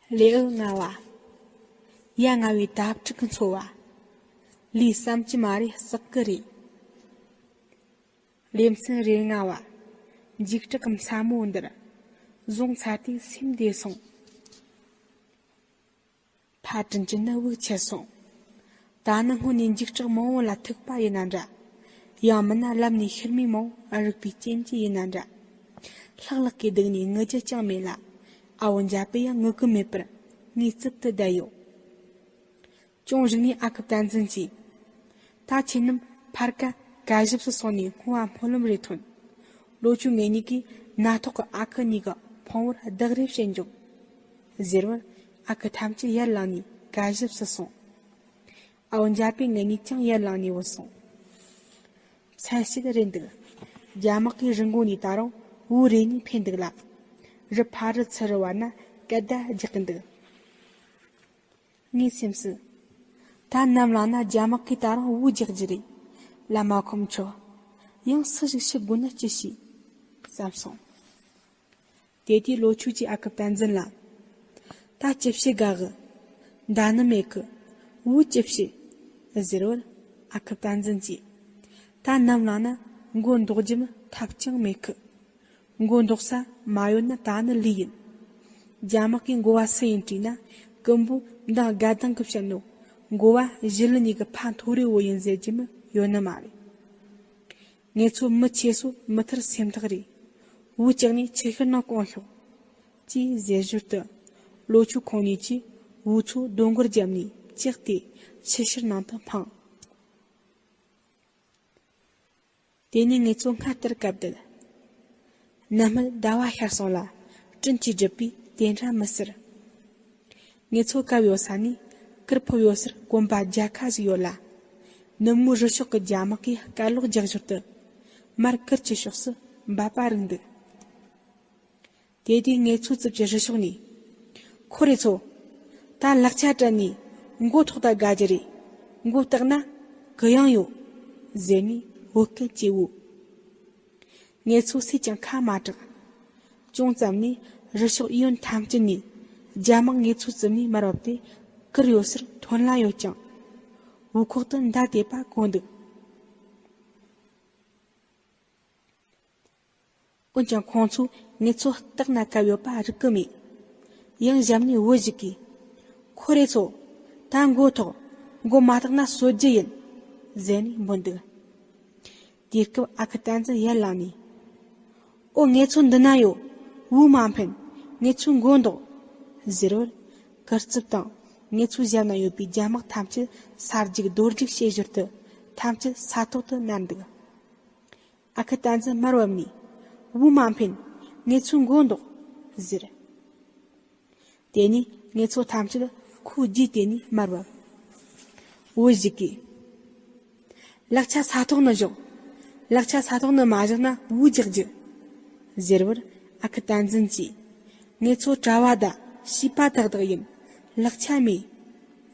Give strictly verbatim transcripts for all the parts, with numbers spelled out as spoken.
ལེའུ་ལྔ་བ། ཡ་ང་བའི་དྭ་ཕྲུག་གི་འཚོ་བ། ལུས་བསམ་གྱི་མ་རེད་བསགས་གི་རེད། ལེ་ཚན་རེ་ལྔ་བ། འཇིགས་སྐྲག་གི་མཚན་མོ་འདིར། བཟུང་ཚར་དུས་སེམས་བདེ་སོང་། ཕ་དྲིན་གྱིས་ནི་དབུགས་ཆད་སོང་། ད་ནི་སྔོན་ནས་འཇིགས་སྐྲག་མང་བོ་ལ་ཐུག་པ་ཡིན་ན་འདྲ། ཡང་མིན་ན་ལམ་ནས་ཤི་རྨས་མང་བོ་རིག་པའི་རྐྱེན་གྱིས་ཡིན་ན་འདྲ། ལྷག་ལྷག་གི་སྡུག་ནས་ངུ་རྒྱུ་ཅང་མེད་ལ། ཨ་བོ་འཇའ་པེ་ཡང་ངུ་གི་མེད་པར་ངའི་རྩིབ་ཏུ་བསྡད་ཡོད། ཅུང་ཞིག་ནས་ཨ་ཁུ་བསྟན་འཛིན་གྱིས། ད་ཁྱེད་རྣམས་ཕར་ཀ་ཀ་ཞབས་སུ་སོང་ནས་སྔོ་བ་སྨོན་ལམ་རེ་ཐོན། ལོ་ཆུ་ངེད་གཉིས་ཀྱིས་ནད་ཐོག་གི་ཨ་ཁུ་གཉིས་ཀྱི་ཕུང་བོར་བདག་རེ་བྱེད་འཇོག་ཟེར་བར་ཨ་ཁུ་ཐམས་ཅད་ཡར་ལངས་ནས་ཀ་ཞབས་སུ་སོང་། ཨ་བོ་འཇའ་པེ་ངེད་གཉིས་ཀྱང་ཡར་ལངས་ནས་བུད་སོང་། མཚན་ཞིག་རེད་འདུག་རྒྱ་དམག་གིས་རི་མགོ་ནས་ད་རུང་བོད་རེ་གཉིས་འཕེན་འདུག་ལ། རི་ཕ་རི་ཚུ་རི་བར་ན་སྐད་བརྡ་རྒྱག་གི་འདུག་ངའི་སེམས་སུ། ད་ནམ་ལངས་ན་རྒྱ་དམག་གིས་ད་རུང་བོད་རྒྱག་རྒྱུ་རེད། ལ་མ་ཁོམ་ཆོག་ཡང་སུ་ཞིག་ཤི་དགོས་ན་ཅི་བྱེད་བསམ་སོང་། དེ་དུས་ལོ་ཆུ་གྱིས་ཨ་ཁུ་བསྟན་འཛིན་ལ། ད་ཅི་བྱེད་དགའ་གི། མདའ་ནི་མེད་གི། བོད་ཅི་བྱེད། ཟེར་བར་ཨ་ཁུ་བསྟན་འཛིན་གྱིས། ད་ནམ་ལངས་ན་མགོ་འདོགས་རྒྱུ་མི་ཐབས་ཅང་མེད་གི། མགོ་འདོགས་ས་མ་ཡོད་ན་ད་ནི་ལུས་ཡིན། རྒྱ་དམག་གི་འགོ་བ་སུ་ཡིན་དྲིས་ན། ཀུན་པོ་མདང་དགའ་སྡང་གི་བཤད་ནོ། འགོ་བ་གཞི་ལུ་གཉིས་ཀྱི་ཕ་མཐོ་རིས་བོ་ཡིན་ཟེར་རྒྱུ་མི་ཡོད་ནི་མ་རེད། ངེད་ཚོ་མི་ཆེ་སོ་མི་ཐར་སེམས་ཐག་རེད། བོད་ཅག་ནས་ཆུ་ཤུར་ནང་བསྐོང་ཤོག་ཅེས་ཟེར་ཞོར་དུ། ལོ་ཆུ་ཁོང་གཉིས་ཀྱིས་བོད་ཚོ་རྡོ་མགར་བརྒྱབ་ནས་བཅག་སྟེ་ཆུ་ཤུར་ནང་དུ་འཕངས། དེ་ནས་ངེད་ཚོ་སྔར་ལྟར་བཀབ་བསྡད། ནམ་སྨད་ཟླ་བ་ཤར་སོང་ལ། སྤྲིན་གྱིས་སྒྲིབ་པས་དེ་འདྲ་མི་སྲིད། ངེད་ཚོ་བཀབ་ཡོད་ས་ནས་གུར་ཕུབ་ཡོད་སར་གོམ་པ་རྒྱག་ཁ་ཞིག་ཡོད་ལ། ནུབ་མོ་རི་ཕྱོགས་ཀྱི་རྒྱ་དམག་གིས་སྐད་ལོག་རྒྱག་ཞོར་དུ། མར་གུར་གྱི་ཕྱོགས་སུ་འབབ་པ་རིག་འདུག་དེ་དུས་ངེད་ཚོའི་རྩིབ་ཀྱི་རི་ཕྱོགས་ནས། ཁོ་རེ་ཚོ། ད་ལག་ཆ་དྲན་ནས་མགོ་ཐོག་ད་དགའ་རྒྱུ་རེད། མགོ་བཏེགས་ན་གུ་ཡངས་ཡོད། ཟེར་ནས་བོད་སྐད་ཅེས་བོས། ངེད་ཚོ་སུས་ཀྱང་ཁ་མ་གྲགས། ཅུང་ཙམ་ནས་རི་ཕྱོགས་གཡོན་ཐམས་ཅད་ནས་རྒྱ་དམག་ངེད་ཚོའི་རྩིབ་ནས་མར་བབས་ཏེ་གུར་ཡོད་སར་ཐོན་ལ་ཡོད་ཀྱང་། འུ་ཁོག་ཏུ་མདའ་དེད་པ་གོ་འདུག་འོན་ཀྱང་ཁོང་ཚོས་ངེད་ཚོ་བཏེགས་ན་བཀབ་ཡོད་པ་རིག་གི་མེད། ཡང་ཞབས་ནས་བུ་ཞིག་གིས། ཁོ་རེ་ཚོ། ད་མགོ་ཐོག་མགོ་མ་བཏེགས་ན་གསོད་རྒྱུ་ཡིན། ཟེར་ནས་འབོད་འདུག་དེ་སྐབས་ཨ་ཁུ་བསྟན་འཛིན་ཡར་ལངས་ནས། ཨོ་ངེད་ཚོ་འདི་ན་ཡོད། བུ་མ་འཕེན། ངེད་ཚོའི་མགོ་འདོགས། ཟེར་བར། གུར་རྩིབ་དང་ངེད་ཚོའི་ཞབས་ན་ཡོད་པའི་རྒྱ་དམག་ཐམས་ཅད་ས་རྒྱུག་རྡོ་རྒྱུག་བྱེད་ཞོར་དུ་ཐམས་ཅད་ས་ཐོག་ཏུ་མནར་འདུག་ཨ་ཁུ་བསྟན་འཛིན་མར་བབས་ནས། བུ་མ་འཕེན། ངེད་ཚོའི་མགོ་འདོགས། ཟེར། དེ་ནས་ངེད་ཚོ་ཐམས་ཅད་ཁོའི་རྗེས་དེད་ནས་མར་བབས། བུ་ཞིག་གིས། ལག་ཆ་ས་ཐོག་ནས་བཞག་ལག་ཆ་ས་ཐོག་ནས་མ་བཞག་ན་བུ་རྒྱག་རྒྱུ། ཟེར་བར་ཨ་ཁུ་བསྟན་འཛིན་གྱིས། ངེད་ཚོ་གྲྭ་བ་དང་བྱིས་པ་དག་དག་ཡིན། ལག་ཆ་མེད།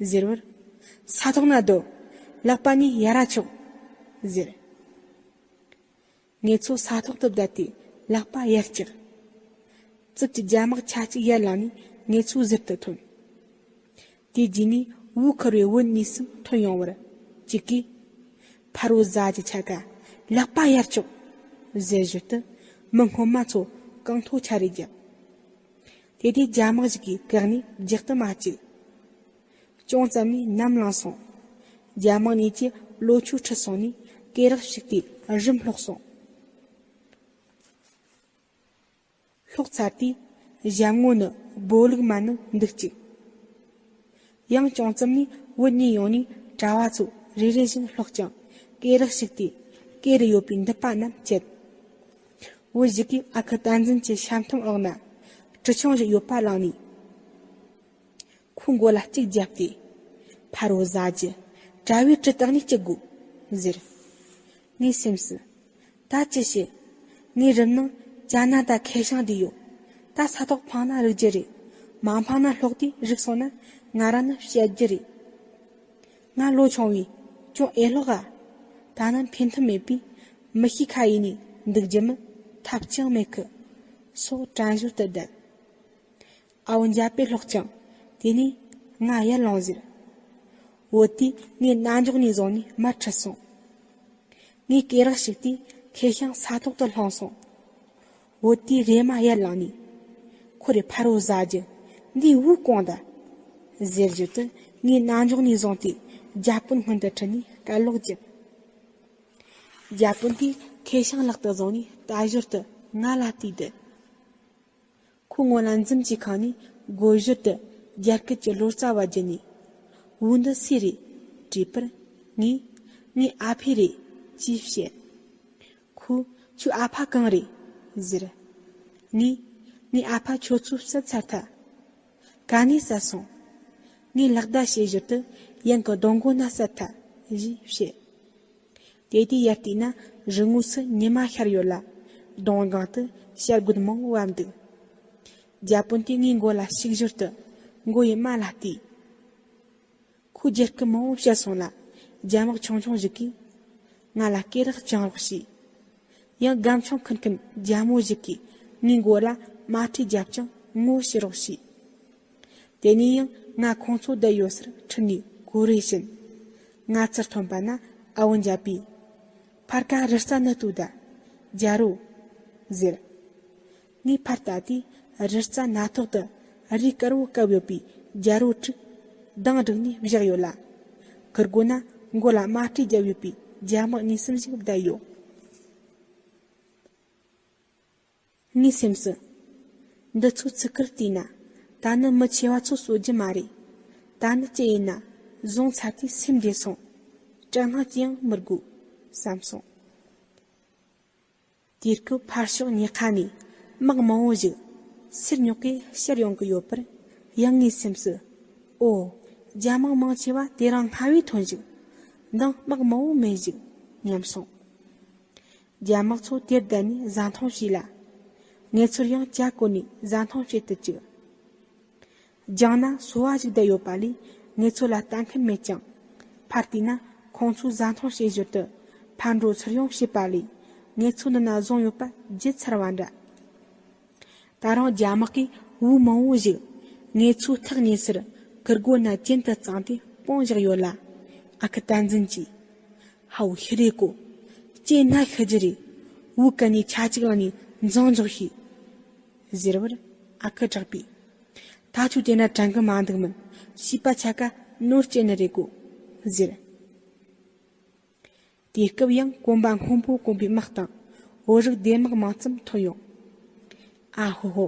ཟེར་བར། ས་ཐོག་ན་སྡོད། ལག་པ་གཉིས་ཡར་ར་ཕྱོགས། ཟེར། ངེད་ཚོ་ས་ཐོག་ཏུ་བསྡད་དེ་ལག་པ་ཡར་བཀྱགས། རྩིབ་ཀྱི་རྒྱ་དམག་ཆ་གཅིག་ཡར་ལངས་ནས་ངེད་ཚོའི་ཟུར་དུ་ཐོན། དེ་རྗེས་ནས་བོའུ་འཁུར་བའི་བུ་གཉིས་གསུམ་ཐོན་ཡོང་བར། གཅིག་གིས། ཕ་རོལ་ཟ་རྒྱུ་ཆ་ག་ལག་པ་ཡར་ཕྱོགས། ཟེར་ཞོར་དུ་མི་སྔོན་མ་ཚོ་རྐང་ཐོ་ཆ་རེ་བརྒྱབ། དེ་དུས་རྒྱ་དམག་ཞིག་གིས་བཀག་ནས་རྒྱག་ཏུ་མ་བཅུག་ཅུང་ཙམ་ནས་ནམ་ལངས་སོང་། རྒྱ་དམག་གཉིས་ཀྱིས་ལོ་ཆུ་ཁྲིད་སོང་ནས་སྐེ་རགས་བཤིག་སྟེ་རིམ་སློག་སོང་། སློག་ཚར་དུས་ཞབས་ངོ་ནི་སྦོ་ལུག་མ་ནི་འདུག་ཅིག་ཡང་ཅུང་ཙམ་ནས་བུ་གཉིས་ཡོང་ནས་གྲྭ་བ་ཚོ་རེ་རེ་བཞིན་སློག་ཅིང་སྐེ་རགས་བཤིག་སྟེ་སྐེ་རུ་ཡོད་པའི་མདུད་པ་རྣམས་བཅད། བུ་ཞིག་གིས་ཨ་ཁུ་བསྟན་འཛིན་གྱི་ཤ་མཐུམ་འོག་ན་གྲི་ཆུང་ཞིག་ཡོད་པ་བླངས་ནས། ཁོའི་མགོ་ལ་གཅིག་བརྒྱབ་སྟེ། ཕ་རོལ་ཟ་རྒྱུ། གྲྭ་བའི་གྲི་བཏགས་ནས་གཅིག་དགོས། ཟེར། ངའི་སེམས་སུ། ད་ཅི་བྱེད། ངའི་རུམ་ནང་ཅ་ན་ད་ཁེ་ཤང་དེ་ཡོད། ད་ས་ཐོག་འཕངས་ན་རིག་རྒྱུ་རེད། མ་འཕངས་ན་སློག་དུས་རིག་སོང་ན་ང་རང་ནི་བཤད་རྒྱུ་རེད། ང་ལོ་ཆུང་བས་ཅུང་ཨེ་ལོག་ག་ད་ནི་འཕེན་ཐུབ་མེད་པས་མི་ཤེས་ཁ་ཡིན་ནས་འདུག་རྒྱུ་མི་ཐབས་ཅང་མེད་གི། སོགས་དྲན་ཞོར་དུ་བསྡད། ཨ་བོ་འཇའ་པེ་ལྷོག་ཅིང་ དེ་ནས་ང་ཡར་ལངས་ཟེར། བུ་དེས་ངའི་རྣ་འཇོག་ནས་བཟུང་ནས་མར་ཁྲིད་སོང་། ངས་སྐེ་རགས་ཞིག་དེས་ཁེ་ཤང་ས་ཐོག་ཏུ་ལྷུང་སོང་། བུ་དེས་རེམ་མ་ཡར་ལངས་ནས། ཁོ་རེ་ཕ་རོལ་ཟ་རྒྱུ། འདིའི་བུ་གང་ད། ཟེར་ཞོར་དུ་ངའི་རྣ་འཇོག་ནས་བཟུང་སྟེ་རྒྱ་དཔོན་སྔུན་དུ་ཁྲིད་ནས་སྐད་ལོག་བརྒྱབ། རྒྱ་དཔོན་དེས་ཁེ་ཤང་ལག་ཏུ་བཟུང་ནས་ལྟ་ཞོར་དུ་ང་ལ་བལྟས་ཏེ། ཁོའི་ངོ་ལ་འཛུམ་གྱིས་ཁེངས་ནས་དགོད་ཞོར་དུ་རྒྱ་སྐད་ཀྱི་ལོ་ཙཱ་བ་བརྒྱུད་ནས། བུ་འདི་སུའི་རེད། དྲིས་པར། ངས། ངའི་ཨ་ཕའི་རེད། ཅེས་བཤད། ཁོས། ཁྱོའི་ཨ་ཕ་གང་རེད། ཟེར། ངས། ངའི་ཨ་ཕ་ཁྱོད་ཚོས་བསད་ཚར་ཐལ། ག་ནས་བསད་སོང་། ངས་ལག་བརྡ་བྱེད་ཞོར་དུ་ཡང་གི་སྡོང་མགོ་ན་བསད་ཐལ་ཞེས་བཤད། དེ་དུས་ཡར་བལྟས་ན་རི་ངོས་སུ་ཉི་མ་ཤར་ཡོད་ལ། སྡོང་སྒང་དུ་བྱ་རྒོད་མང་བོ་བབས་འདུག་རྒྱ་དཔོན་དེས་ངའི་མགོ་ལ་ཞིག་ཞོར་དུ་མགོ་ཡི་རྨ་ལ་བལྟས། ཁོས་རྒྱ་སྐད་མང་བོ་བཤད་སོང་ལ། རྒྱ་དམག་ཆུང་ཆུང་ཞིག་གིས་ང་ལ་སྐེ་རགས་བཅིངས་རོགས་བྱས། ཡང་སྒམ་ཆུང་ཁུར་མཁན་རྒྱ་མོ་ཞིག་གིས་ངའི་མགོ་ལ་རྨ་ཁྲིད་བརྒྱབ་ཅིང་ངོ་ཤེས་རོགས་བྱས། དེ་ནས་ཡང་ང་ཁོང་ཚོ་བསྡད་ཡོད་སར་ཁྲིད་ནས་གོ་རེ་བྱིན། ང་ཚུར་ཐོན་པ་ན་ཨ་བོ་འཇའ་པས། ཕར་ཀ་རི་རྩ་ནི་ལྟོས་ད། རྒྱ་རོ། ཟེར། ངས་ཕར་ལྟ་དུས་རི་རྩ་སྣ་ཐོག་ཏུ་རས་དཀར་བོ་བཀབ་ཡོད་པའི་རྒྱ་རོ་དྲུག་གདངས་བསྒྲིགས་ནས་བཞག་ཡོད་ལ། གུར་སྒོ་ན་མགོ་ལ་རྨ་ཁྲིད་བརྒྱབ་ཡོད་པའི་རྒྱ་དམག་གཉིས་གསུམ་ཞིག་བསྡད་ཡོད། ངའི་སེམས་སུ། འདི་ཚོ་ཚུགས་ཁུར་བལྟས་ན། ད་ནི་མི་ཆེ་བ་ཚོ་གསོད་རྒྱུ་མ་རེད། ད་ནི་ཅི་ཡིན་ན་བཟུང་ཚར་དུས་སེམས་བདེ་སོང་། སྐྲག་སྣང་ཅི་ཡང་མི་དགོས་བསམ་སོང་། དེའི་སྐབས་ཕར་ཕྱོགས་ཉེ་ཁ་ནས་དམག་མང་བོ་ཞིག་སེར་ཉོག་གིས་ཤར་ཡོང་གི་ཡོད་པར་ཡང་ངའི་སེམས་སུ། ཨོ། རྒྱ་དམག་མང་ཆེ་བ་དེ་རིང་སྔ་བས་ཐོན་ཞིག་མདང་དམག་མང་བོ་མེད་ཞིག་སྙམ་སོང་། རྒྱ་དམག་ཚོ་དེར་བསྡད་ནས་བཟའ་འཐུང་བྱས་ལ། ངེད་ཚོར་ཡང་ཇ་བསྐོལ་ནས་བཟའ་འཐུང་བྱེད་དུ་བཅུག་རྒྱང་ན་སོ་བ་ཞིག་བསྡད་ཡོད་པ་ལས་ངེད་ཚོ་ལ་ལྟ་མཁན་མེད་ཀྱང་། ཕར་བལྟས་ན་ཁོང་ཚོས་བཟའ་འཐུང་བྱེད་ཞོར་དུ་ཕར་འགྲོ་ཚུར་ཡོང་བྱེད་པ་ལས་ངེད་ཚོ་འདི་ན་བཟུང་ཡོད་པ་བརྗེད་ཚར་བ་འདྲ། ད་རུང་རྒྱ་དམག་གིས་བོའུ་མང་བོ་ཞིག་ངེད་ཚོའི་ཐག་ཉེ་སར་གུར་སྒོ་ན་གྱེན་དུ་བརྩངས་ཏེ་སྤུངས་བཞག་ཡོད་ལ། ཨ་ཁུ་བསྟན་འཛིན་གྱིས། ཧའོ་ཤི་རེ་ཀོ། ལྕེ་ན་ཤི་རྒྱུ་རེད། བོའུ་གན་ནས་ཆ་གཅིག་བླངས་ནས་འཛིང་འཇོག་བྱོས། ཟེར་བར་ཨ་ཁུ་གྲགས་པས། ད་ཁྱོད་དེ་ན་དྲན་གི་མ་འདུག་མིན། བྱིས་པ་ཆ་ག་ནོར་སྐྱེལ་ནི་རེད་གོ། ཟེར། དེའི་སྐབས་ཡང་གོམ་པ་སྔོན་པོ་གོན་པའི་དམག་དང་བོད་རིགས་སྡེ་དམག་མང་ཙམ་ཐོན་ཡོང་། ཨ་ཧོ་ཧོ།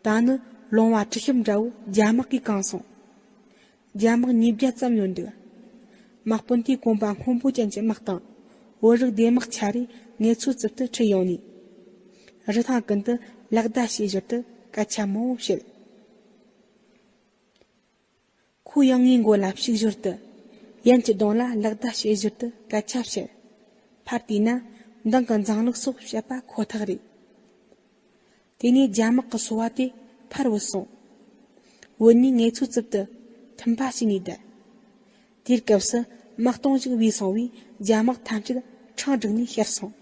ད་ནི་ལོང་བ་གྲི་ཞིབ་འདྲ་བོ་རྒྱ་དམག་གིས་བཀང་སོང་། རྒྱ་དམག་ཉིས་བརྒྱ་ཙམ་ཡོད་འདུག་དམག་དཔོན་དེས་གོམ་པ་སྔོན་པོ་ཅན་གྱི་དམག་དང་བོད་རིགས་སྡེ་དམག་ཆ་རེ་ངེད་ཚོའི་རྩིབ་ཏུ་ཁྲིད་ཡོང་ནས། རི་ཐང་ཀུན་ཏུ་ལག་བརྡ་བྱེད་ཞོར་དུ་སྐད་ཆ་མང་བོ་བཤད། ཁོ་ཡང་ངའི་མགོ་ལ་ཕྱུག་ཞོར་དུ། ཡན་གྱི་གདོང་ལ་ལག་བརྡ་བྱེད་ཞོར་དུ་སྐད་ཆ་བཤད། ཕར་བལྟས་ན་མདང་གི་འཛིང་ལུགས་སོགས་བཤད་པ་ཁོ་ཐག་རེད། དེ་ནས་རྒྱ་དམག་གི་སོ་བ་དེ་ཕར་བུད་སོང་། བུད་ནས་ངེད་ཚོའི་རྩིབ་ཏུ་ཐིམ་པ་བྱས་ནས་བསྡད། དེའི་སྐབས་སུ་དམག་དོང་ཞིག་བུད་སོང་བས་རྒྱ་དམག་ཐམས་ཅད་ཁྲང་བསྒྲིགས་ནས་ཤར་སོང་།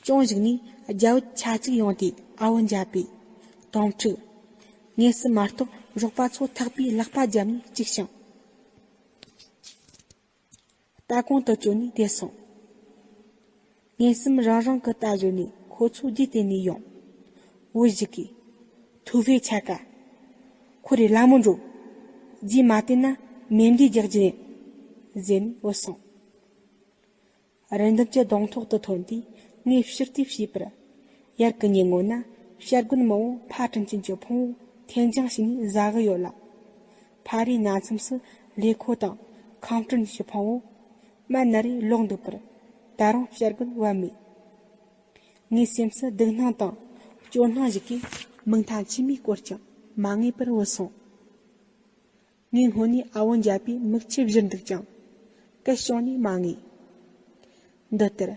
ཅུང་ཞིག་ནས་རྒྱ་བོད་ཆ་གཅིག་ཡོང་དུས་ཨ་བོ་འཇའ་པས། དོམ་ཕྲུག་ངེད་སུ་མ་གཏོགས་རོགས་པ་ཚོ་ཐག་པས་ལག་པ་བརྒྱབ་ནས་བཅུག་ཞིང་། ལྟ་གོང་དུ་བཅོལ་ནས་བསྡད་སོང་། ངེད་སུམ་རང་རང་གི་རྟ་བཞོན་ནས་ཁོ་ཚོ་རྗེས་བལྟས་ནས་ཡོང་། བུ་ཞིག་གིས། ཐུ་ཧྥེ་ཆ་ཀ་ཁོ་རེ་ལ་མོ་འགྲོ། རྗེས་མ་བལྟས་ན་མེ་མདས་རྒྱག་རྒྱུ་རེད། ཟེར་ནས་བུད་སོང་། རི་འདབས་ཀྱི་སྡོང་ཐོག་ཏུ་ཐོན་དུས་ངས་ཕྱིར་ལྟས་བྱས་པར། ཡར་གི་ཉེ་ངོ་ན་བྱ་རྒོད་མང་བོ་ཕ་དྲིན་ཅན་གྱི་ཕུང་བོ་འཐེན་སྦྱང་བྱས་ནས་ཟ་གི་ཡོད་ལ། ཕ་རིའི་ན་མཚམས་སུ་ལས་ཁོ་དང་ཁང་སྤྲུལ་གྱི་ཕུང་བོ་མ་ན་རེ་ལོག་འདུག་པར་ད་རུང་བྱ་རྒོད་བབས་མེད། ངའི་སེམས་སུ་སྡུག་སྣང་དང་སྐྱོ་སྣང་ཞིག་གིས་མིག་མཐའ་མཆི་མས་བསྐོར་ཀྱང་མ་ངེས་པར་བུད་སོང་། ངའི་སྔུན་ནས་ཨ་བོ་འཇའ་པའི་མིག་ཆུ་བཞུར་འདུག་ཀྱང་། སྐད་བྱུང་ནས་མ་ངེས། འདི་ལྟར།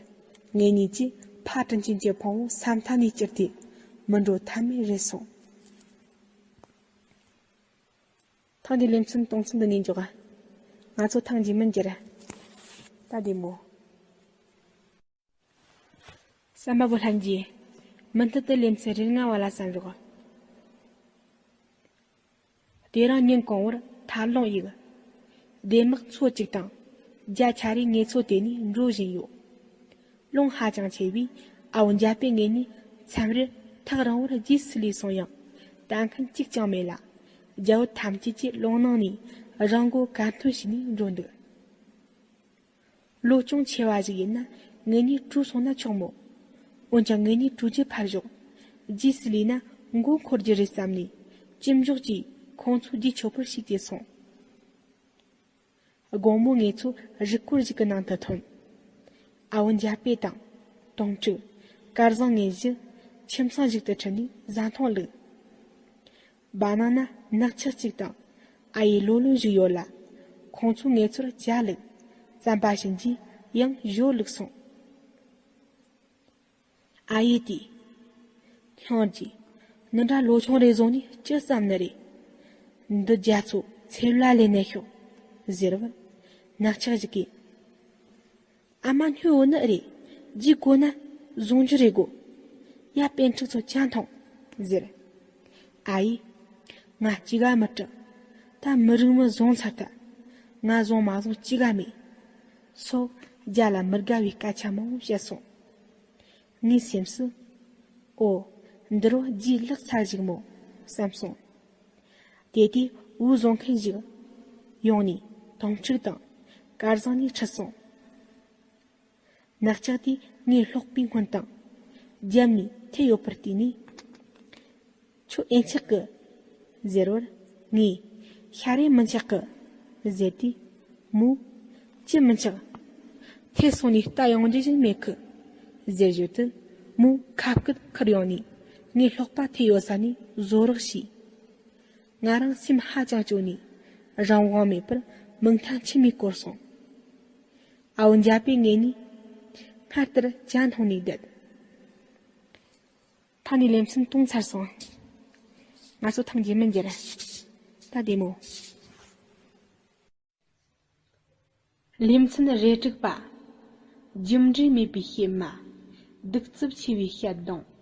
ངེད་གཉིས་ཀྱིས་ཕ་དྲིན་ཅན་གྱི་ཕུང་བོ་ས་མཐའ་ནས་བསྐྱུར་ཏེ་མི་འགྲོ་ཐབས་མེད་རེད་སོང་། ཐེངས་འདིའི་ལེ་ཚན་གཏོང་ཚུལ་འདི་ནས་འཇོག་ང་ཚོ་ཐེངས་རྗེས་མིན་གྱི་ར། ད་བདེ་མོ། བསམ་པ་པོ་ལྷན་རྒྱས། མུ་མཐུད་དུ་ལེ་ཚན་རེ་ལྔ་བ་ལ་གསན་རོགས། དེ་རིང་ཉིན་གང་བོར་ཐབ་ལོང་གཡུགས། སྡེ་དམག་ཚོ་གཅིག་དང་རྒྱ་ཆ་རེ་ངེད་ཚོ་དེ་ནས་འགྲོ་བཞིན་ཡོད། རླུང་ཧ་ཅང་ཆེ་བས་ཨ་བོ་འཇའ་པེ་ངེད་གཉིས་མཚམས་རེར་ཐག་རིང་བོར་རྗེས་སུ་ལུས་སོང་ཡང་ལྟ་མཁན་གཅིག་ཀྱང་མེད་ལ། རྒྱ་བོད་ཐམས་ཅད་ཀྱིས་རླུང་ནང་ནས་རང་མགོ་གར་ཐོན་བྱས་ནས་འགྲོ་འདུག། ལོ་ཅུང་ཆེ་བ་ཞིག་ཡིན་ན་ངེད་གཉིས་བྲོས་སོང་ན་ཆོག་མོད། འོན་ཀྱང་ངེད་གཉིས་བྲོས་རྒྱུ་ཕར་ཞོག། རྗེས་སུ་ལུས་ན་མགོ་འཁོར་རྒྱུ་རེད་བསམ་ནས་ཅི་མགྱོགས་ཀྱིས་ཁོང་ཚོ་རྗེས་ཆོད་པར་ཤུགས་བསྐྱེད་སོང་། དགོང་མོ་ངེད་ཚོ་རི་སྐོར་ཞིག་གི་ནང་དུ་ཐོན། ཨ་བོ་འཇའ་པེ་དང་། དོང་ཕྲུག། སྐལ་བཟང་ངེད་བཞི་ཁྱིམ་ཚང་ཞིག་ཏུ་ཁྲིད་ནས་བཟའ་འཐུང་བླུགས། སྦ་ནང་ན་ནག་ཆགས་གཅིག་དང་ཨ་ཡེ་ལོ་ལོན་ཞིག་ཡོད་ལ། ཁོང་ཚོས་ངེད་ཚོར་ཇ་བླུགས། རྩམ་པ་བྱིན་རྗེས་ཡང་ཞོ་བླུགས་སོང་། ཨ་ཡེ་དེས། སྙིང་རྗེ། འདི་འདྲ་ལོ་ཆུང་རེ་བཟུང་ནས་ཅི་བསམ་ནི་རེད། འདི་རྒྱ་མཚོ་ཚེ་ལ་ལེན་ནས་ཤོག། ཟེར་བར། ནག་ཆགས་ཞིག་གིས། ཨ་མ་སྨྱོ་ཡོད་ནི་རེད། རྗེས་གོ་ན་བཟུང་རྒྱུ་རེད་གོ། ཡ་པཎ་ཕྲུག་ཚོ་ཇ་འཐུང་། ཟེར། ཨ་ཡེ། ང་ཅི་ག་མི་སྐྲག། ད་མི་རིགས་མི་བཟུང་ཚར་ཐལ། ང་བཟུང་མ་བཟུང་ཅི་ག་མེད། སོ། རྒྱ་ལ་མི་དགའ་བའི་སྐད་ཆ་མང་བོ་བཤད་སོང་། ངའི་སེམས་སུ། ཨོ། འདི་རུ་རྗེས་ལག་ཚ་ཞིག་མོ། བསམ་སོང་། དེ་དུས་འུ་བཟོ་མཁན་ཞིག་ཡོང་ནས་དོང་ཕྲུག་དང་སྐལ་བཟང་ནས་ཁྲིད་སོང་། ནག་ཆགས་དེས་ངའི་སློག་པའི་སྔོན་དང་། རྒྱབ་ནས་ཐད་ཡོད་པར་བལྟས་ནས། ཁྱོད་ཨེ་འཆག་གི། ཟེར་བར། ངས། ཤ་རེ་མི་འཆག་གི། ཟེར་དུས། མོས། ཅི་མི་འཆག། ཐད་སོང་ནས་ལྟ་ཡོང་རྒྱུ་ཞིག་མེད་གི། ཟེར་བརྗོད་དུས། མོས་ཁ་སྐད་ཁུར་ཡོང་ནས་ངའི་སློག་པ་ཐད་ཡོད་ས་ནས་བཟོ་རོགས་བྱས། ང་རང་སེམས་ཧ་ཅང་སྐྱོ་ནས་རང་དབང་མེད་པར་མིག་མཐའ་མཆི་མས་བསྐོར་སོང་། ཨ་བོ་འཇའ་པེ་ངེད་གཉིས་སྔར་ལྟར་ཇ་འཐུང་ནས་བསྡད། ཐ་ནས་ལེ་ཚན་སྟོང་ཚར་སོང་། ང་ཚོ་ཐེངས་རྗེས་མི་འགྱུར། ད་བདེ་མོ། ལེ་ཚན་རེ་དྲུག་པ། རྒྱུ་འབྲས་མེད་པའི་གཤེད་མ། གདུག་རྩུབ་ཆེ་བའི་ཞལ་གདོང་